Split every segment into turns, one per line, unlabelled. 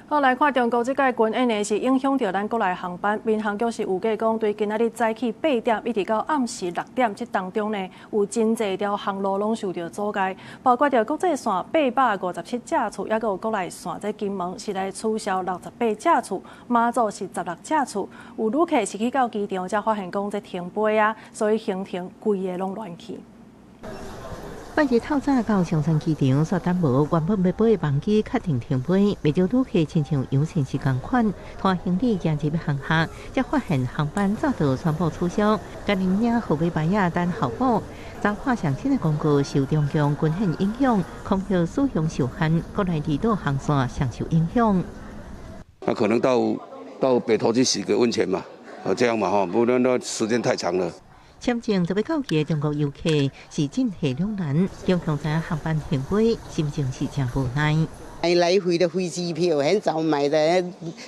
好，來看中國這擺軍演呢，是影響著咱國內航班。民航局是預計講，對今仔日早起8點一直到暗時6點，這當中呢，有真濟條航路攏受著阻礙，包括著國際線857架次，抑閣有國內線這金門是來取消68架次，馬祖是16架次，有旅客是去到機場才發現講這停飛啊，所以行程規个攏亂去。
拜日透早到松山機場，煞等無原本欲飛的班機確定停飛，袂少旅客親像養成是仝款，拖行李行入航廈，才發現航班早就宣布取消，趕緊領號碼牌仔等候補。昨看上新的公告，受中共軍演影響，空域使用受限，國內離島航線上受影響。
那可能到北投去洗個溫泉嘛，啊這樣嘛吼，不然那時間太長了。
簽證就欲到期的中國遊客是進退兩難，中共知航班停飛，心情是誠無奈。
來回的飛機票很早買的，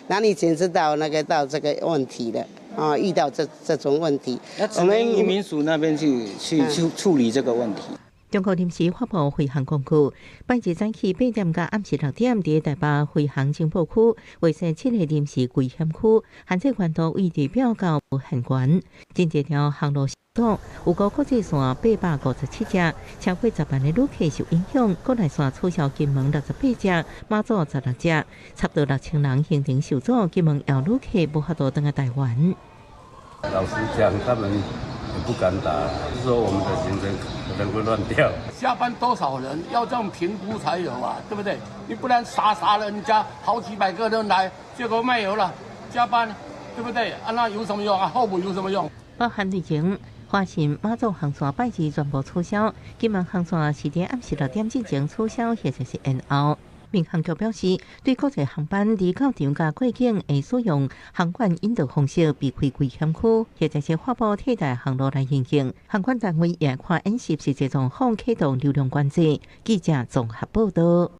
哪裡怎知道那個到這個問題的？啊，遇到這種問題，
我們移民署那邊去處理這個問題。
中國臨時發布飛航公告，拜日早起8點到暗時6點，佇台北飛航情報區劃設七个臨時危險區，限制懸度位地表到無限懸，真濟條航路受阻，有個國際線857隻，超過10萬的旅客受影響。國內線取消金門68隻，馬祖16隻，差不多6000人行程受阻，金門有旅客無法度轉來台灣。
老實講，他們也不敢打，是說我們的行程可能會亂掉。
加班多少人要這樣評估才有啊，對不對？你不然傻傻的，人家好幾百個人來，結果沒有了，加班，對不對？啊，那有什麼用啊？候補有什麼用？
包含旅行，華信馬祖航線拜日全部取消，金門航線是佇暗時6點之前取消，或者是延後。民航局表示，對國際航班離到場佮過境會使用航管引導方式避開危險區，或者是發布替代航路來應應。航管單位也看演習實際狀況啟動流量管制。記者綜合報道。